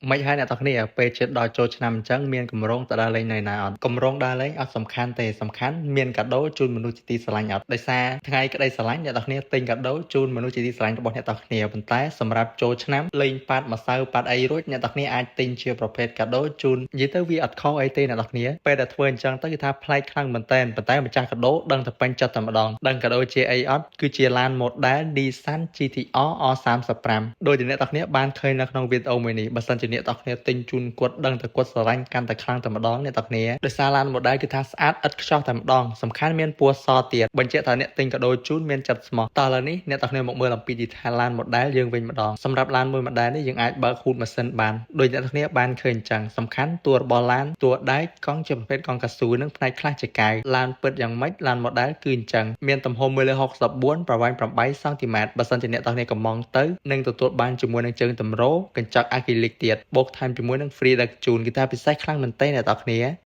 មិនហើយអ្នកទាំងគ្នាពេលជិតដល់ចូលឆ្នាំអញ្ចឹងមានកម្រងទៅដើរលេងនៅណាអត់កម្រងដើរលេងអត់សំខាន់ទេសំខាន់មានកាដូជូនមនុស្សជាទីស្រឡាញ់អត់ដោយសារថ្ងៃក្តីស្រឡាញ់អ្នកទាំងគ្នាទិញកាដូជូនមនុស្សជាទីស្រឡាញ់របស់អ្នកទាំងគ្នាប៉ុន្តែសម្រាប់ចូលឆ្នាំលេងប៉ាតម្សៅប៉ាតអីរួចអ្នកទាំងគ្នាអាចទិញជាប្រភេទកាដូជូននិយាយទៅវាអត់ខុសអីទេអ្នកទាំងគ្នាពេលដែលធ្វើអញ្ចឹងទៅគឺថាប្លែកខ្លាំងមែនតើប៉ុន្តែម្ចាស់កាដូដឹងតែពេញចិត្តតែម្ដងដឹងកាដូជាអីអត់គឺជាឡាន model Nissan GTR R35 ដោយដែលអ្នកទាំងគ្នាបានឃើញនៅក្នុងវីដេអូមួយនេះបើសិនជាអ្នកទាំងគ្នាទិញជូនគាត់ដឹងតែគាត់ស្រឡាញ់កាន់តែខ្លាំងតែម្ដងអ្នកទាំងគ្នាដោយសារឡាន model គឺថាស្អាតឥតខ្ចោះតែម្ដងសំខាន់មានពណ៌សទៀតបញ្ជាក់ថាអ្នកទិញកាដូជូនមានចិត្តស្មោះតើឥឡូវនេះអ្នកទាំងគ្នាមកមើលអំពី detail ឡាន model យើងវិញម្ដងសម្រាប់ឡានមួយ model នេះយើងអាចបើកហ៊ូតម៉ាស៊ីនបានដោយអ្នកទាំងគ្នាបានឃើញអញ្ចឹងសំខាន់តួរបស់ឡានតួដែកកង់ជាប្រភេទកង់កៅស៊ូនិងផ្នែកខ្លះជាកែវឡានពិតយ៉ាងម៉េចឡាន model គឺអញ្ចឹងមានទំហំ1លើ64ប្រវែង8សង់ទីម៉ែត្របើសិនជាអ្នកទាំងគ្នាកំងទៅនឹងទទួលបានជាមួយនឹងជើងតម្រកញ្ចក់អាគ្រីលិកទៀតបូកថែមជាមួយនឹង free ដឹកជូនគឺថាពិសេសខ្លាំងមែនទែនអ្នកទាំងគ្នា។